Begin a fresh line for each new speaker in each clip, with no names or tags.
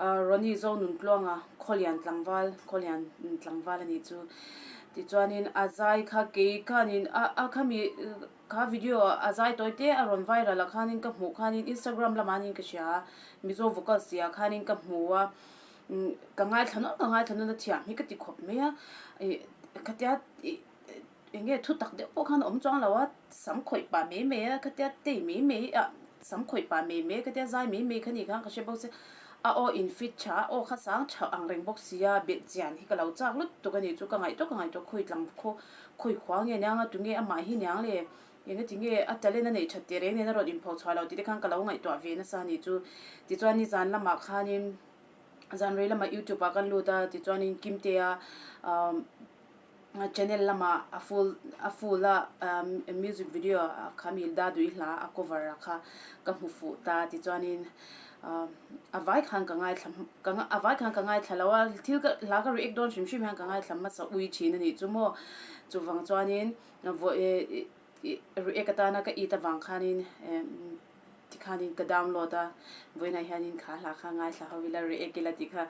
Ronnie Zonuntluanga Khawlian tlangval Khawlian tlangval a nih chu. Tichuanin a zai kha kei khanin a a khami kha video a zai tawi te a rawn viral ah khanin ka hmuh khanin Instagram lamah anin ka hria a, Mizo vocals tih ah khanin ka hmu a, ka ngaithla nawlh ka ngaithla nawlh a thiam hi ka ti khawp mai a, ih khatia ih Eng nge thu tak deuh pawh khan a awm chuang lo a, sam khawih pah mai mai a, khatia tei mai mai ah sam khawih pah mai mai a, khatia zai mai mai kha ni khan ka hre bawk che. A aw in fit tha a, aw kha sang tha ang reng bawk si a, belh chian hi ka lo chak lutuk a ni chu ka ngaihtuah ka ngaihtuah khawi tlang khaw khawi khua nge niang a, tunge amah hi niang le, eng ati nge a talent a neih that teh reng nen a rawn inpho chhuah lo tih te khan ka lo ngaihtuah ve nasa a ni chu. Tichuan nizan lamah khanin zan rei lamah youtube ah kan lut a, tichuanin Kimtea ah channel lamah a full a full a music video ah kha mi Dadui hla a cover a kha ka hmu fuh ta tichuanin a vai khan ka ngaithla ka a vai khan ka ngaithla lo a thil ka hla ka react dawn hrim hrim hian ka ngaithla hmasa ui thin a nih chu maw chuvang chuanin vawi react atana ka it avang khanin. Tikhanin ka download a, vawiinah hianin kha hla kha ngaithla ho ila react ila tih kha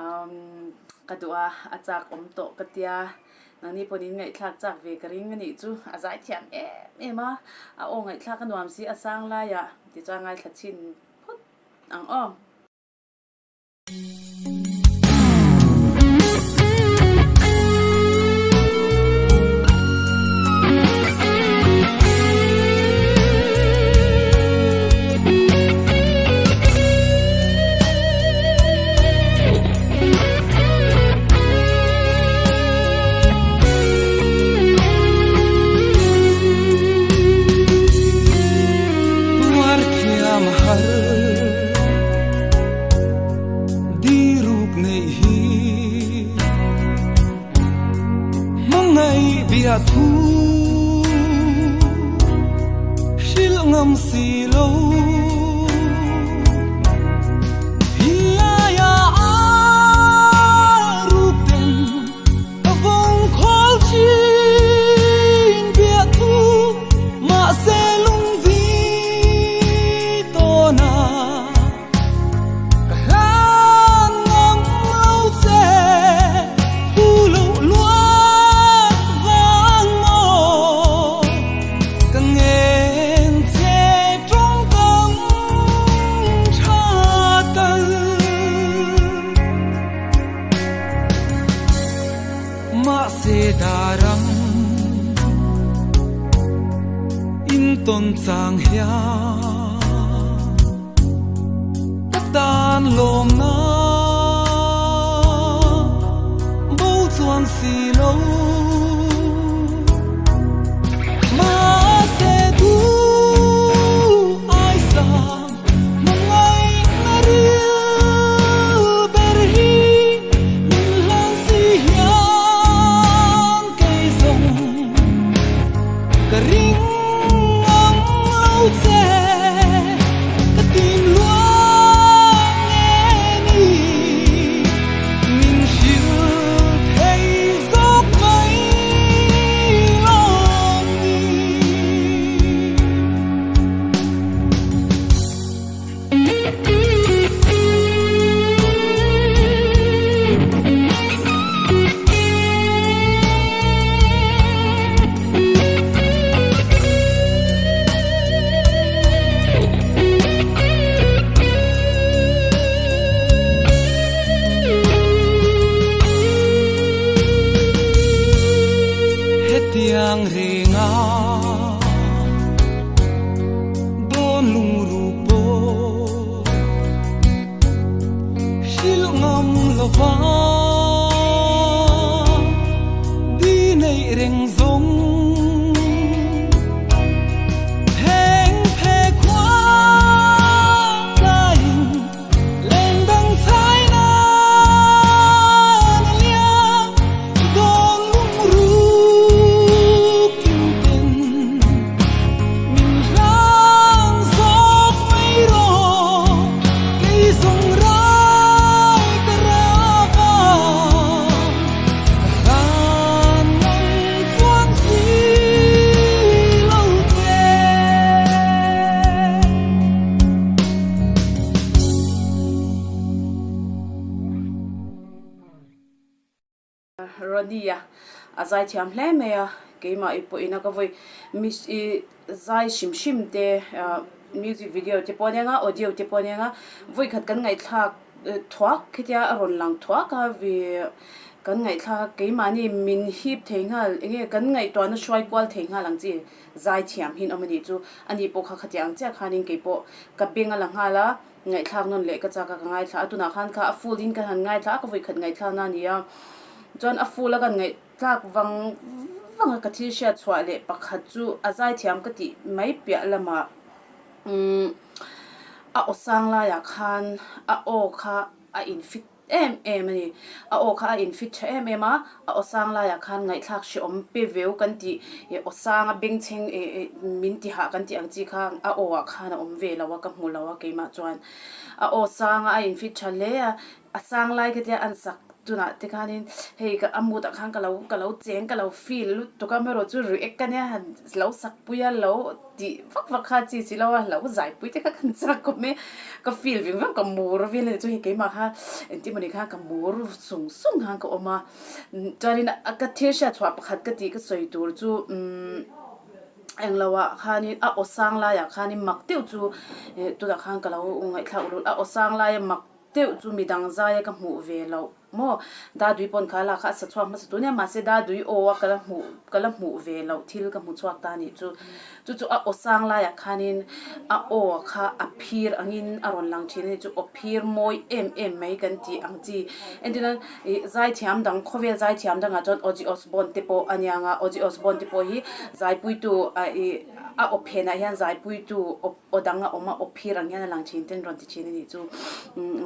umm ka duh a, a chak awm tawh ka tia, nangni pawhin in ngaihthlak chak ve ka ring a nih chu, a zai thiam em em a, a aw ngaihthlak a nuam si a sang laiah tichuan ngaithla chhin phawt ang aw. Ronnie a a zai thiam hle mai a keimah i pawhin a ka vawi miss i zai hrim hrim te music video te pawh aniang a audio te pawh aniang a vawi khat kan ngaihthlak thuak khitia a rawn lang thuak a kan ngaihthlak a keimahni min hip thei nghal eng nge kan ngaihtuahna hruai kual thei nghal ang chi zai thiam hi an awm a nih chu ani pawh kha khatiang ang chiah khanin keipawh ka beng a la nghal a. Ngaihthlak nawn leh ka chak a ka ngaithla a, tunah khan kha a full in ka han ngaithla a, ka vawi khat ngaihthlak na a ni a, chuan a full a kan ngaihthlak vang vang a ka thil hriat chhuah leh pakhat chu a zaithiam ka tih mai piah lamah umm a aw sang laiah khan a aw kha a in fit em em a ni. A aw kha a in fit tha em em a, a aw sang laiah khan ngaihthlak hrehawm pe veu kan tih ih aw sanga bengchheng ih ih min ti hah kan tih ang chi kha a aw ah khan a awm ve lo a, ka hmu lo a keimah chuan. A aw sanga a in fit tha hle a, a sang lai kha tia an sak tunah te khanin hei ka a mood ah khan ka lo ka lo cheng ka lo feel lutuk a, amaherawhchu chu react ka nia han lo sak pui a lo. Tih vak vak kha chi si lo a, lo zaipui te kha kan chak khawp mai a, ka feel veng veng ka mur vel a ni chu hei keimah kha engtin mawni khan ka mur sung sung khan ka awm a, chuanin ka thil hriat chhuah pakhat ka tih ka sawi tur chu umm englo ah khanin a aw sang laiah khanin mak deuh chu tunah khan ka lo ngaihthlak ulh ulh a, aw sang laia mak deuh chu midang zaia ka hmuh ve loh. Maw? Dadui pawn kha lak kha a sa chhuak hmasa tun e, mahse Dadui aw a ka la hmuh ka la hmuh ve loh thil ka hmu chhuak ta nih chu. Chu chu a aw sang laiah khanin a aw kha a phir angin a rawn lang thin a ni chu, aw phir mawi em em mai kan tih ang chi. Entirnan ih zaithiam dang khawvel zaithiam dangah chuan Ozzy Osbourne te pawh a niang a, Ozzy Osbourne te pawh hi zaipuitu a ih a aw phenah hian zaipuitu aw Aw dang a awm a, aw phir ang hian a lang thin ten rawn ti thin a nih chu.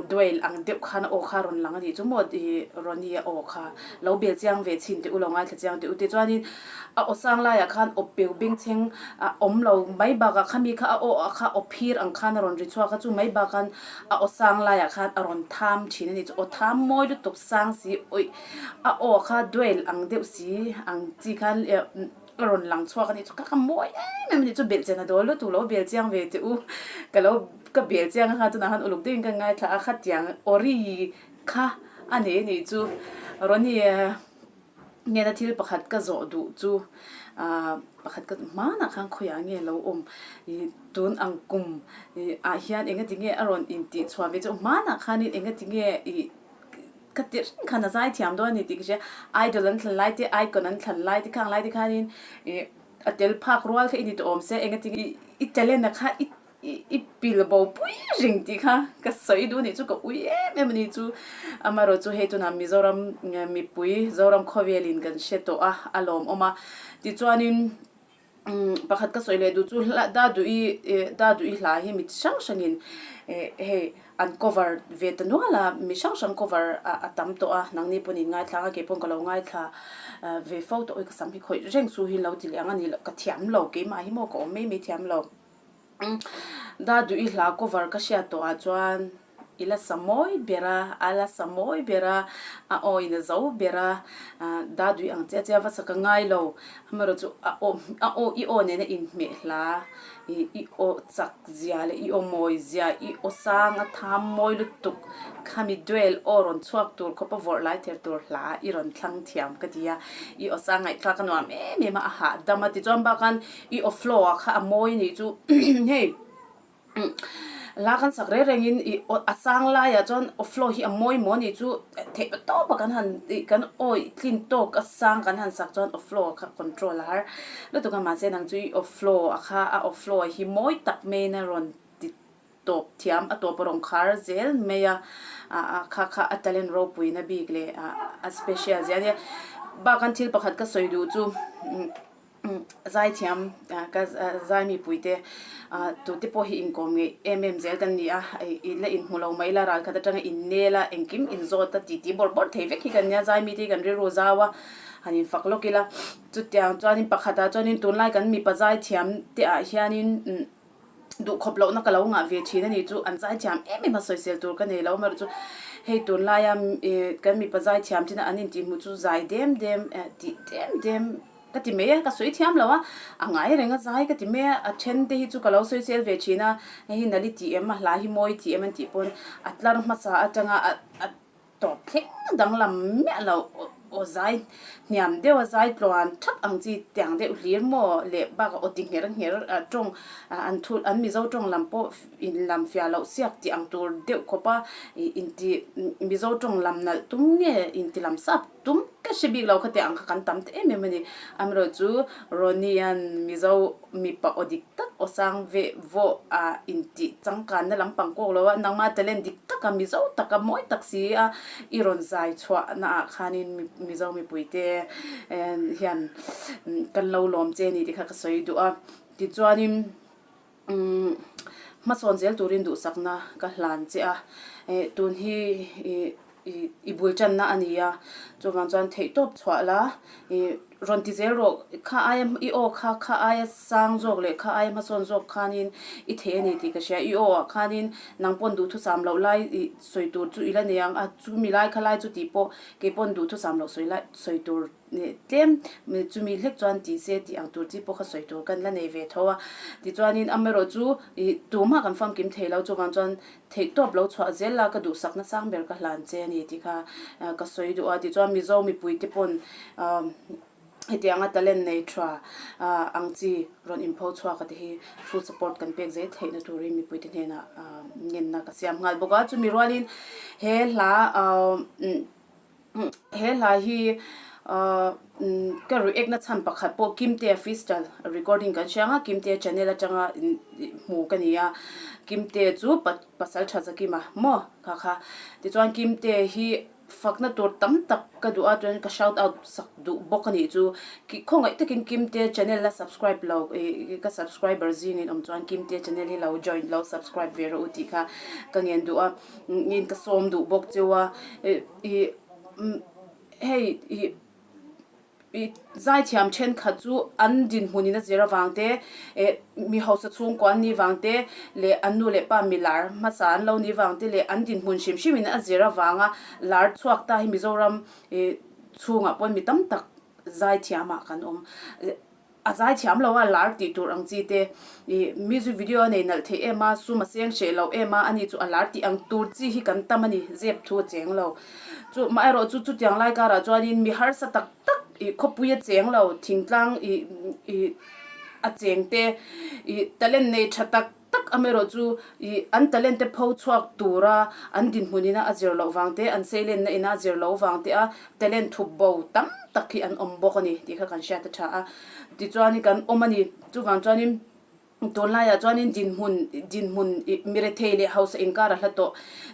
Duel ang deuh khan a aw kha a rawn lang a nih chu maw i Ronnie a aw kha lo bel chiang ve chhin teh u, lo ngaithla chiang teh u. Tichuanin a aw sang laiah khan aw peu bengchheng a awm lo mai bakah khami kha a aw kha aw phir ang khan a rawn ri chhuak a, chu mai bakan a aw sang laiah khan a rawn tham thin a nih chu. Aw tham mawi lutuk sang si awih a aw kha duel ang deuh si ang chi khan. A rawn lang chhuak a nih chu ka ka mawi em em a nih chu belh chen a dawl lutuk lo bel chiang ve teh u ka lo ka bel chiang a kha tunah khan uluk deuhin ka ngaithla a khatiang awri kha a nei a nih chu Ronnie hnena thil pakhat ka zawh duh chu ah pakhat ka hmanah khan khawiah nge lo awm ih tun ang kum ih ah hian engati nge a rawn intih chhuah ve chu hmanah khanin engati nge ih. Ka ti reng khan a zaithiam dawn a ni tih ka hria. Idol an thlan lai te, icon an thlan lai te khang lai te khanin ih a tel phak rual kha i ni tawh awm se, engati nge i talent a kha i i pil bo pui reng tih kha ka sawi duh a nih chu, ka ui em em a ni chu. Amaherawhchu hei tunah Mizoram mipui, Zoram khawvelin kan hre tawh a, a lawmawm a. Tichuanin. Pakhat ka sawi leh duh chu hla Daduhi Daduhi hla hi mi hrang hrangin hei an cover ve ta nual a, mi hrang hrang cover a tam tawh a, nangni pawn in ngaithla ang a, kei pawn ka lo ngaithla ve fo tawh, ka sam hi khawih reng chu hi lo ti leh ang a ni loh, ka thiam lo keimah hi maw ka awm mai mai thiam lo. Daduhi hla cover ka hriat tawh ah chuan i la sa mawi ber a, a la sa mawi ber a, a aw in a zo ber a, Daduhi ang chiah chiah va sak a ngai lo, amaherawh chu a aw a aw i aw nena inhmeh hla ih i aw chak zia leh i aw mawi zia i aw sang a tham mawi lutuk khami duel aw rawn chhuak tur khawpa vawrh lai ther tur hla i rawn thlang thiam ka ti a, i aw sang ngaihthlak a nuam em em a, a hahdam a tichuan bakah I aw flow ah kha a mawi anih chu hei hla kan sak reng rengin i aw a sang laiah chuan aw flow hi a mawi maw anih chu theih pa tawp a kan han ih kan aw tlin tawk a sang kan han sak chuan aw flow kha control a har lutuk a mahse nang chu i aw flow a kha a aw flow hi mawi tak maiin a rawn ti tawp thiam a tawp a rawn khar zel mai a a kha kha a talent ropuina bik leh a special zia a nia bakah thil pakhat ka sawi duh chu. Zaithiam ka zai mipuite tute pawh hi inkawm ngeih em em zel kan ni a, i la inhmu lo mai la ral khat atanga innel a engkim inzawt a titi bawrh bawrh thei vek hi kan nia, zai mite hi kan rilru zau a, han infak lawk ila chutiang chuanin pakhatah chuanin tunlai kan mipa zaithiam te ah hianin. Duhkhawp lohna ka lo ngah ve thin a ni chu an zaithiam em em a sawisel tur ka nei lo amaherawh chu hei tunlaia kan mipa zaithiam thina an intihhmuh chu zai dem dem tih dem dem ka ti mai a ka sawi thiam lo a a ngai reng a zai ka ti mai a a then te hi chu ka lo sawisel ve thin a hei hi nali tih em a hla hi mawi tih em an tih pawn a tlar hmasa atanga a. Tawp thleng danglam miah lo. Aw zai hniam deuh a zai tluan thak ang chi tiang deuh hlir maw leh bakah aw ti ngher ngher a tawng an thu an Mizo tawng lam pawh in lam fiah loh siak tih ang tur deuh khawp a ih inti Mizo tawng lam nalh tum nge inti lam sap tum ka hre bik lo kha tih ang kha kan tam ta em em a ni. Amaherawhchu Ronnie-a'n Mizo mipa aw dik tak aw sang veh vawh a intih changkanna lampang kawk lo a, nangma talent dik taka Mizo taka mawi tak si a i rawn zai chhuahna ah khanin Mizo mipuite hian kan lo lawm che a ni tih kha ka sawi duh a. Tichuanin umm hmasawn zel turin duhsakna ka hlan che a, tun hi ih I bul tanna a ni a, chuvang chuan theihtawp chhuah la, i rawn ti zel rawh, kha aia i aw kha kha aia sang zawk leh kha aia hmasawn zawk khanin i thei a ni tih ka hria, i aw ah khanin nang pawn duhthusam loh lai i sawi tur chu i la nei ang a, chumi lai kha lai chu tih pawh kei pawn duhthusam loh sawi lai sawi tur tlem chumi hlek chuan ti se tih ang tur chi pawh kha sawi tur kan la nei ve tho a, tichuanin amaherawh chu i tumah kan famkim thei lo chuvang chuan Theihtawp lo chhuah zel la ka duhsak na sang ber ka hlan che a ni tih kha ka sawi duh a. Tichuan Mizo mipuite pawn hetianga talent nei tha ang chi rawn inpho chhuak a te hi full support kan pek zel theihna turin mipuite hnenah ngenna ka siam nghal bawk a. Chumi rualin he hla He hla hi ka react na chhan pakhat pawh Kimtea freestyle recording kan hria ang a, Kimtea channel atanga hmu ka ni a, Kimtea chu pasal tha Zakima maw kha kha. Tichuan Kimtea hi fakna tur tam tak ka duh a, chuan ka shout out sak duh bawk a nih chu. Khawngaih takin Kimtea channel la subscribe lo ka subscriber zingin awm chuan Kimtea channel hi lo join lo subscribe ve rawh u tih kha ka ngen duh a. In ka sawm duh bawk cheu a, ih hei ih ih zaithiam thenkhat chu an dinhmun in a zir avang te eh mi hausa chhungkua an nih vang te leh an nu leh pa mi lar hmasa an lo nih vang te leh an dinhmun hrim hrim in a zir avanga lar chhuak ta hi Mizoram ih chhungah pawh mi tam tak zaithiam ah kan awm. A zai thiam lo a, lar tih tur ang chi te, ih music video a nei nalh theih em a, sum a seng hreh lo em a, ani chu a lar tih ang tur chi hi kan tam a ni, zep thu a cheng lo. Chu amaherawh chu chutiang lai karah chuanin mi harsa tak tak ih khawpui a cheng lo, thingtlang ih ih a cheng te, ih talent nei tha tak tak amaherawh chu ih an talent te pho chhuak tura an dinhmun ina a zir loh vang te, an seilenna ina a zir loh vang te a talent thup bo tam tak hi an awm bawk a ni tih kha kan hriat a tha a. Tichuanin kan awm a ni. Chuvang chuanin tunlaiah chuanin dinhmun dinhmun ih mirethei leh hausa inkar a hla tawh.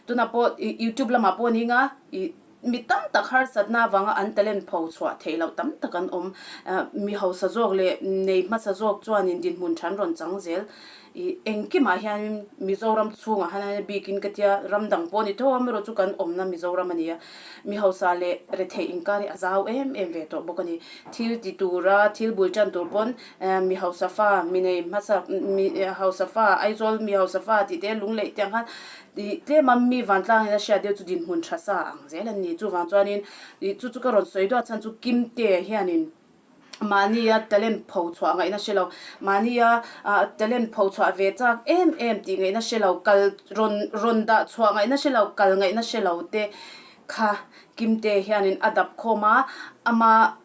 Tunah pawh ih youtube lamah pawh ni nga ih Mi tam tak harsatna avanga an talent pho chhuah theih loh tam tak an awm. Mi hausa zawk leh nei hmasa zawk chuanin dinhmun than rawn chang zel. I engkimah hianin Mizoram chhungah hian a bikin ka tia ram dang pawh a ni tho a, amaherawhchu kan awmna Mizoram a ni a. Mi hausa leh retheih inkar hi a zau em em ve tawh bawk a ni. Thil ti tura thil bul tan tur pawn mi hausa fa, mi nei hmasa, mi hausa fa, Aizawl mi hausa fa tih te lungleih te ang khan Ih tlem a mi vantlangin a hriat deuh chu dinhmun tha sa ang zel an ni. Chuvang chuanin ih chu chu ka rawn sawi duah chhan chu Kimte hianin mahnia talent pho chhuah ngaihna hre lo, mahnia ah talent pho chhuah ve chak em em tih ngaihna hre lo, kal rawn rawn dah chhuah ngaihna hre lo, kal ngaihna hre lo te kha Kimte hianin a dap khawm a, ama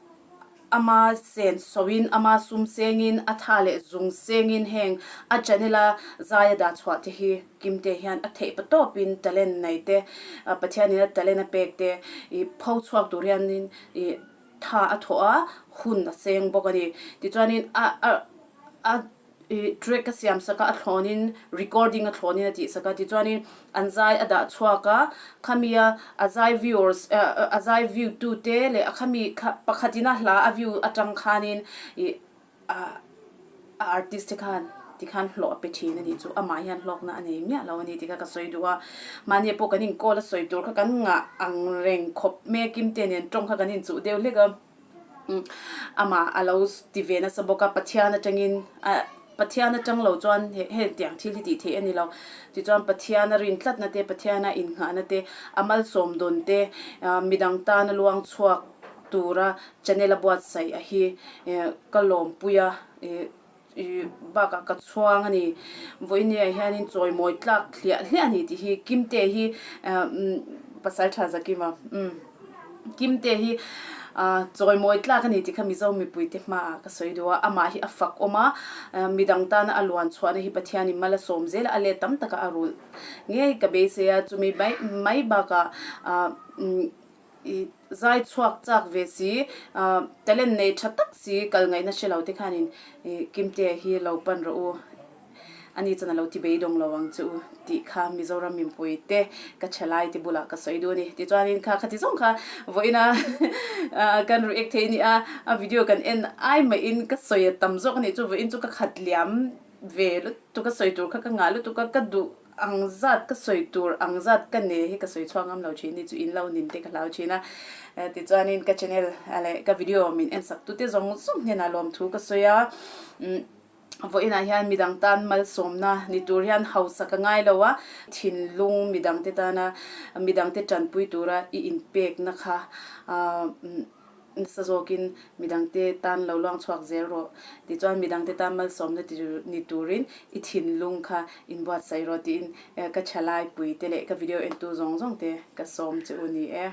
Ama sen soin, ama sum sengin, a tha leh zung sengin heng a channel a zai a dah chhuah te hi Kimte hian a theih pa tawpin talent nei te, Pathianin a talent a pek te i pho chhuak tur hianin i tha a thawh a, hun a seng bawk a ni. Tichuanin a a a. Ih track a siam sak a, a thlawnin recording a thlawnin a tih sak a, tichuanin an zai a dah chhuak a, khami a a zai viewers a zai view tu te leh a khami kha pakhatin a hla a view atang khanin ih a a artist te khan tikhan hlawh a pe thin a nih chu, amah hian hlawkna a nei miah lo a ni tih kha ka sawi duh a, mahni pawh kan inkawl a sawi tur kha kan ngah ang reng khawp mek Kimte nen tawng kha kan inchuh deuh hlek a. Amah a lo ti ve nasa bawk a, Pathian atangin a Pathian atang lo chuan heng tiang thil hi tih theih a ni lo. Tichuan Pathian a rin tlatna te, Pathian a innghahna te, a malsawm dawn te, midang tana luang chhuak tura channel a buatsaih a hi ka lawmpui a. I bakah ka chhuang a ni. Vawinia hianin chawimawi tlak hliah hliah a ni tih hi Kimte hi Pasal tha Zakima Kimte hi. Chawimawi tlak a ni tih kha Mizo mipuite hmaah ka sawi duh a, amah hi a fak awm a, midang tana a luan chhuahna hi Pathianin mal a sawm zel a, a let tam taka a rulh ngei ka beisei a, chumi mai mai bakah i zai chhuak chak ve si, talent nei tha tak si kal ngaihna hre lo te khanin Kimtea hi lo pan rawh u. Ani chuan a lo ti beidawng lo ang chu tih kha Mizoram mipui te ka thalai te bulah ka sawi duh a ni. Tichuanin kha khati zawng kha vawiina kan react thei a ni a, a video kan en ai mahin ka sawi a tam zawk a nih chu vawiin chu ka khat liam ve lutuk a sawi tur kha ka ngah lutuk a, ka duh ang zat ka sawi tur ang zat ka ne hi ka sawi chhuak ngam lo thin ni chu in lo nin te ka hlau thin a. Tichuanin ka channel leh ka video min en sak tute zawng zawng hnenah lawmthu ka sawi a. Vawiinah hian midang tan malsawmna ni tur hian hausa ka ngai lo a, thinlung midangte tana midangte tanpui tura i inpekna kha nasa zawkin midangte tan lo luang chhuak zel rawh. Tichuan midangte tan malsawmna ni turin i thinlung kha inbuatsaih rawh tiin ka thalaipuite leh ka video entu zawng zawngte ka sawm che u ni e.